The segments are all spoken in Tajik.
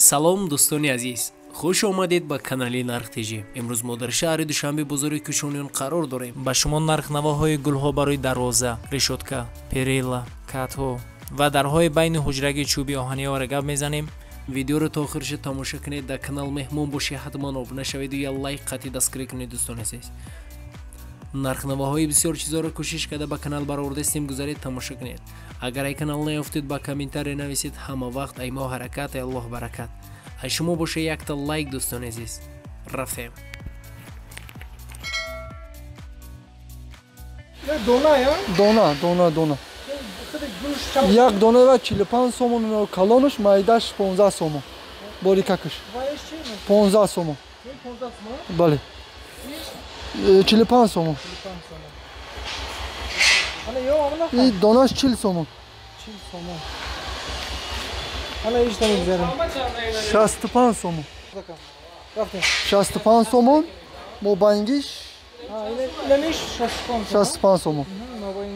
Салом дӯстони азиз, хуш омадед ба канали Нарх ТЖ. Имрӯз мо дар шаҳри Душанбе бозори Кушониён қарор дорем. Ба шумо нархнавоҳои гулҳо барои дарвоза, решотка, перила, катҳо ва дарҳои байни ҳуҷрагии чӯби оҳаниёро гап мезанем. Видеоро то охирша тамоша кунед, дар канал меҳмон бошед, ҳатман обуна шаведу я лайк қатъи дастгирӣ кунед. Дӯстони азиз, нархнавоҳои бисёр чизоро кӯшиш карда ба канал баровардастем, гузаред, тамоша кунед. Агар ай канал наёфтед, ба комментария нависед. Ҳама вақт ай мо ҳаракат, ай Аллоҳ баракат. Ай шумо боша якта лайк. Дӯстони азиз, рафтем. Дона, дона, дона. Як дона ва 45 сомон, калонаш майдаш 15 сомон. Борикакаш. 15 сомон. Бале. 45 сомон. И донаш 40 сомон. 40 сомон. Ана ишта мегзарем. 65 сомон. 65 сомон. Мобайнгиш. Инамиш 65 65 сомон.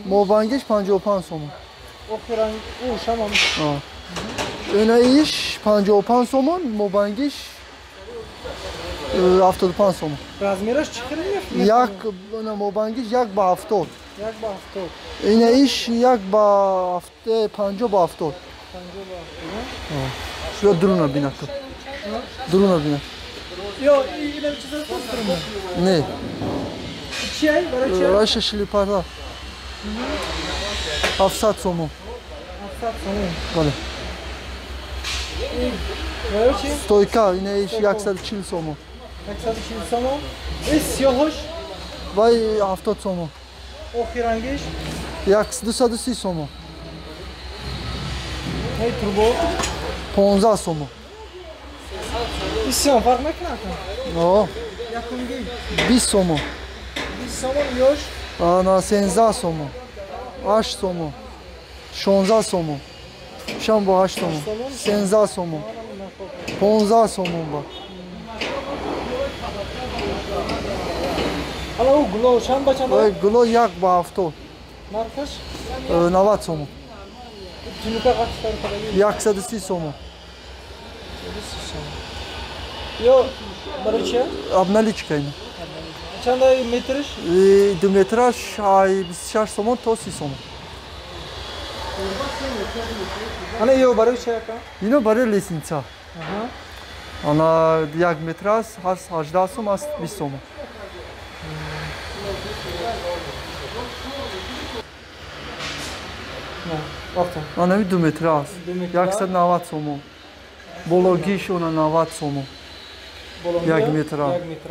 Мобайнгиш 55 сомон. Охиран у шамам. Ина иш 55 сомон, мобайнгиш 75 сомон. Размераш чӣ хел меф? Як мобайнгиш 1 ба 70. 1 ба 70. Ина иш 1 ба 50 ба 70. 50 ба 70. Шуя дуруна бинак. Дуруна бинак. Ё ина чиза постурма? Не. Чӣ ай? Барои чӣ? Раша шлипара. 700 сомон. 700 сомон. Бале. Барои чӣ? Стойка ина иш 140 сомон. 140 сомон. Ин сиёҳош? Вай 70 сомон. Охирангиш? 230 сомон. Эй турбо? 15 сомон. Ин сиёҳ фарқ мекунад? О. Якумги? 20 сомон. 20 сомон ёш? Ана 13 сомон. 8 сомон. 16 сомон. Шам бо 8 сомон. 13 сомон. 15 сомон ба. Ала у гуло чанд ба чанд? Ой гуло 1 ба 70. Нархаш? 90 сомон. Тунука қач тарфадаги? 130 сомон. 130 сомон. Ё барои чӣ? Обналичка ина. Чанд ай метриш? 2 метраш ай 26 сомон то 30 сомон. Ана ё барои чӣ ака? Ино барои лестница. Аҳа. Ана 1 метр аст, 18 сом аст, 20 сомон. Ана 2 метр аст. 190 сомон. Бологиш она 90 сомон. 1 метр. 1 метр.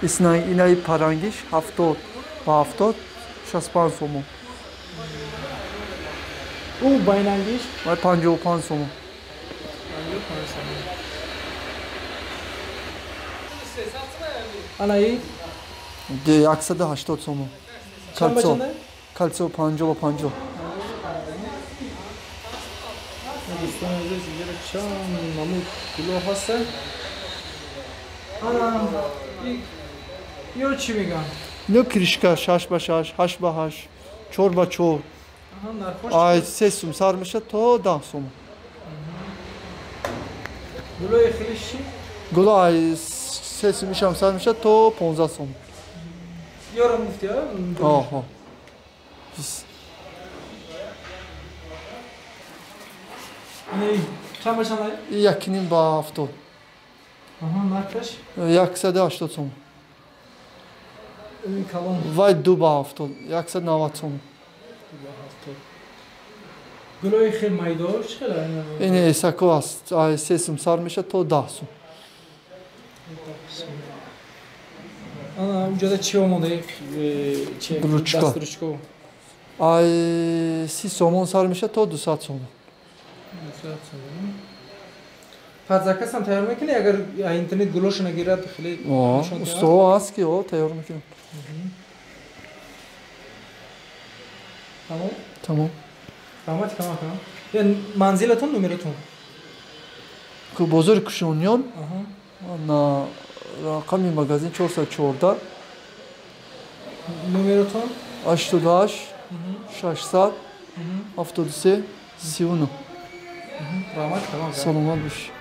Исна инаи парангиш 70 ба 70 65 сомон. У байнангиш? Вай 55 сомон. 55 сомон. Ана и? 180 сомон. Кальцо. Кальцо 50 ба 50. Дӯстони азиз, инҷо чанд намуд гуло ҳаст. Ана ё чӣ мегӯям? Ино кришка 6 ба 6, 8 ба 8, 4 ба 4. Ай 3 сум сар мешад то 10 сум. Гулои хелиш чӣ? Гуло ай 3 сум ишам сар мешад то 15 сум. Ёрам гуфти, а? Оҳо. Не, чанд ба чанд ай? 1.5 ба 70. Аҳа, нархаш? 180 сом. Ин калон. Вай 2 ба 70, 190 сом. 2 ба 70. Гулои хел майдош чӣ хел? Ин эсако аст, ай 3 сум сар мешад то 10 сум. 10 сум. Ана уҷода чӣ омода? Чи? Ручка. Дастручка. Ай 30 сомон сар мешад то 200 сомон. 200 сомон. Фарзакасам тайёр мекунӣ, агар интернет гулоша нагирад, хеле усто аст ки тайёр мекунам. Тамом? Тамом. Раҳмати кам ака. Манзилатон, номератон? Бозори Кушониён, на рақами магазин 414. Номератон? 88 600 73 39. Раҳмат, тамом. Саломат бошед.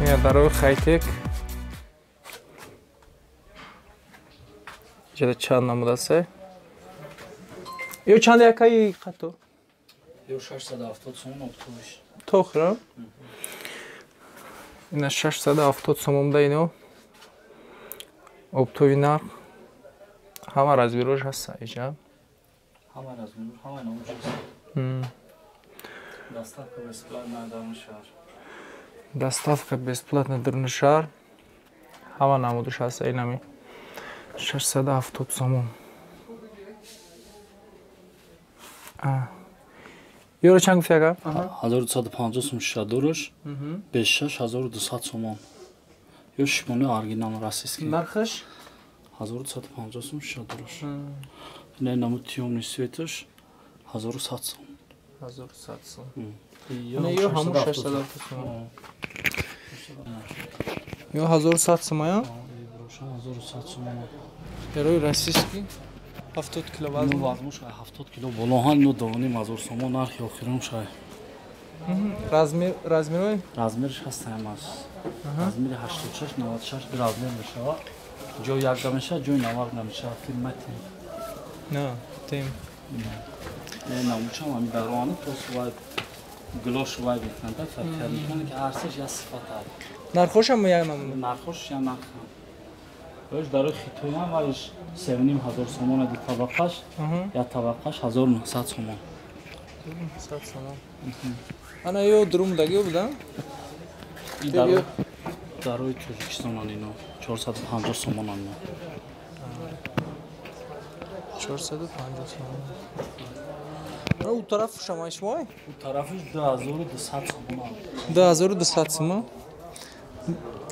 Ина дарои хайтек. Иҷода чанд намуд аст? Ё чанд якаи қатор? Ё 670 сомон оптовиш. Тохра? Ина 670 сомон да ино. Оптови нарх. Ҳама размерош ҳаст иҷа. Ҳама размерош, ҳама намуд ҳаст. Доставка бесплатна дар шаҳр. Доставка бесплатна дар шаҳр. Ҳама намудаш ҳаст инами. 670 сомон. Ёро чанд гуфти ака? 1250 сом шишадораш, 26200 сомон. Ё шимони оригинал российский. Нархаш? 1250 сом шишадораш. Ина намуд тёмный светаш 1100 сом. 1100 сом. Ина ё ҳамун 670 сом. Ё 1100 сом ая? 1100 сомон. Герои российский 70 кило вазн. Ну вазнуш 70 кило болоҳан но 2,5 ҳазор сомон нархи охирон шай. Размер размерой? Размерш ҳаст ҳамаш. Размери 86 96 размер мешавад. Ҷой якда мешавад, ҷой 90 намешавад. Фирма Тем. На, Тем. Не, намучам ами дарони просто вай глош вай мекунанд, фарқ мекунанд ки ҳар сеш як сифат аст. Нархош ҳам як намуд. Нархош як нарх. Ваш дарои Хитоям ваш 3,5 ҳазор сомон ду табақаш, як табақаш 1900 сомон. 1900 сомон. Ана ё дурумдаги буда? Дарои Тоҷикистон ино 450 сомон ино. 450 сомон. Ана у тараф шамай шумой? У тарафиш 2200 сомон. 2200 сомон.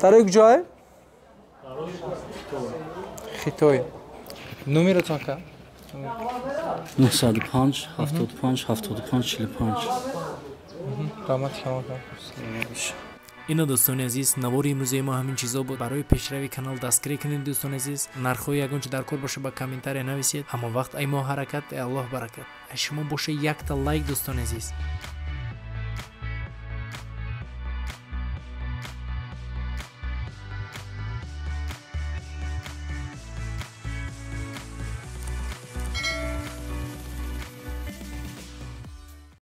Тарои куҷое? Хитой. Номеротон ка? 905 75 75 45. Раҳмат шумо ка. Ина дӯстони азиз, навори имрӯзаи мо ҳамин чизо буд. Барои пешрави канал дастгирӣ кунед дӯстони азиз. Нархҳои ягон чи дар кор боша ба комментария нависед. Ҳамон вақт ай мо ҳаракат, ай Аллоҳ баракат. Ай шумо боша якта лайк дӯстони азиз.